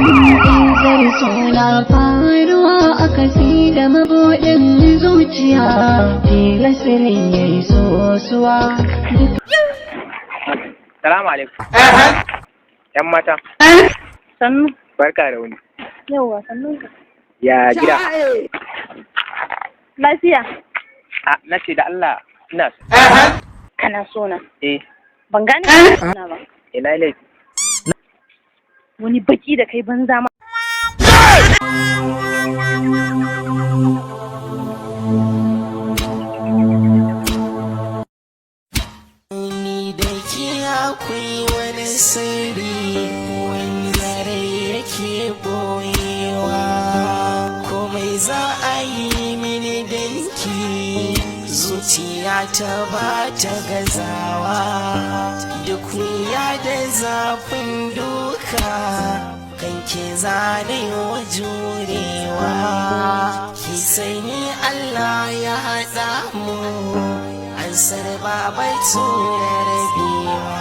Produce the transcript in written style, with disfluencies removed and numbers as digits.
Izar suna faruwa a kasi da mabuɗin zuciya, tilasirin ya yi sosuwa. Salamu alaikum. ‘Yan mata, Sannu. barka da wuni. Yauwa, sannun ka. Ya gida? Lafiya. A, na ce da Allah ina so. Kana so na? Eh. Ban gane kana so na ba. Ina laifi? Wani baki da kai banza ma. Ni da ke akwai wani sirri wanda rai yake boyewa. Komai za a yi mini danki, zuciya ta ba ta gazawa. Duk wuya da zafin duka, kanke zane wa jurewa. Ki sani Allah ya haɗa mu, an sarba batu da rabewa.